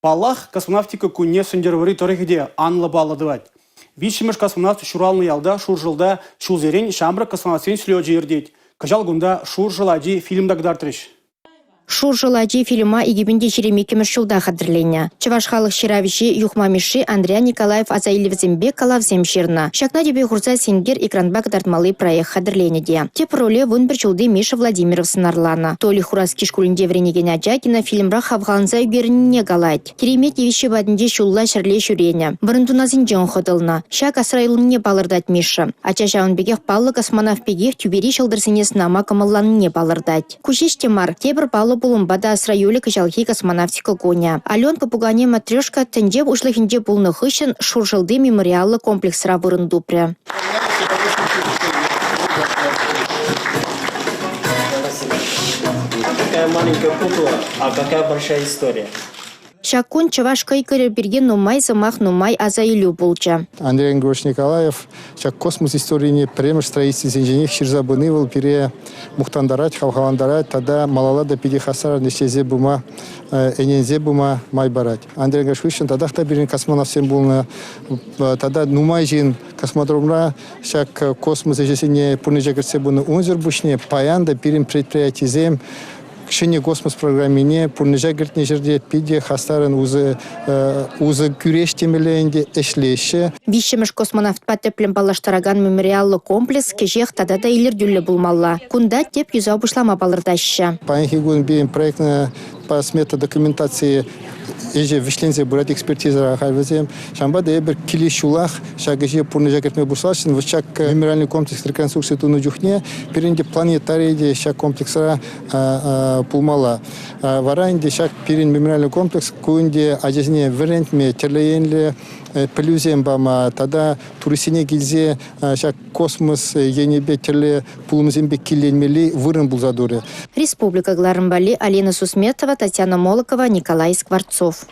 Паллах, космонавтика кунне Сӗнтӗрвӑрри тӑрӑхӗ те анлӑ паллӑ тӑвать. Виҫҫӗмӗш космонавт ҫуралнӑ ялта Шуршӑлта ҫулсерен ҫамрӑк космонавтсен слечӗ иртет. Кӑҫал кунта «Шуршӑл ачи» фильм та кӑтартрӗҫ. «Шуршӑл ачи» фильма 2022-мӗш ҫулта хатӗрленӗ. Чӑваш халӑх ҫыравҫи Юхма Мишши Андриян Николаев аса илӗвӗсемпе калавсем ҫырнӑ. Ҫакна тӗпе хурса сенкер экранпа кӑтартмалли проект хатӗрленӗ те. Тӗп роле 11 ҫулти Миша Владимиров сӑнарланӑ. Толик Хураски шкулӗнче вӗренекен ача кинофильмра хавхаланса ӳкерӗннине калать. Киремет йывӑҫҫи патӗнче ҫулла ҫӗрле ҫӳренӗ, вӑрӑмтунасенчен хӑтӑлнӑ. Ҫак асра юлнине палӑртать Миша. Ача ҫавӑн пекех паллӑ космонавт пекех тӳпери ҫӑлтӑрсене сӑнама кӑмӑлланине палӑртать. Ку ҫеҫ те мар, тепӗр паллӑ пулӑмпа та асра юлӗ кӑҫалхи космонавтика кунӗ. Аленка пукане-матрешка тӗнче уҫлӑхӗнче пулнӑ хыҫҫӑн Шуршӑлти мемориаллӑ комплексра вырӑн тупрӗ. Такая маленькая кукла, а какая большая история. Ҫак кун чӑваш кӑйкӑрӗ пирки нумай сӑмах, нумай аса илӳ пулчӗ. Андрей Григорьевич Николаев ҫак космос историне пӗрремӗш строительсенченех ҫырса пыни вӑл пире мухтантарать, хавхалантарать тата малалла та питӗ хастаррӑн ӗҫлесе пыма, ӗненсе пыма май парать. Андрей Григорьевич хыҫҫӑн татах та пирӗн космонавтсем пулнӑ, тата нумай ҫын космодромра ҫак космос ӗҫӗсене пурнӑҫа кӗртсе пынӑ. Унсӑр пуҫне паян та пирӗн предприятисем ҫӗнӗ космос программине пурнӑҫа кӗртнӗ ҫӗрте питӗ хастаррӑн усӑ кӳреҫ темелле ӗнтӗ, ӗҫлеҫҫӗ. Виҫҫӗмӗш космонавтпа тӗплӗн паллаштаракан мемориаллӑ комплекс кӗҫех тата та илӗртӳллӗ пулмалла. Кунта тӗп юсав пуҫлама палӑртаҫҫӗ. Паянхи кун пирӗн проектпа смета документацийӗ ӗҫӗ вӗҫленсе пырать экспертизӑра халь вӗсем. Ҫавӑнпа та эпир килес ҫулах ҫак ӗҫе пурнӑҫа кӗртме пуҫласшӑн. Вот ҫак мемориальный комплекс реконструкци тунӑ чухне пирӗн те планетари те ҫак комплексра пулмалла. Вара ӗнтӗ ҫак пирӗн мемориальный комплекс ку ӗнтӗ ачасене вӗрентме, тӗрлӗ енлӗ пӗлӳсем пама тата туристсене килсе ҫак космос енӗпе тӗрлӗ пулӑмсемпе килленмелли вырӑн пулса тӑрӗ. Республика кӑларӑм валли Алина Сусметова, Татьяна Молокова, Николай Скворцов.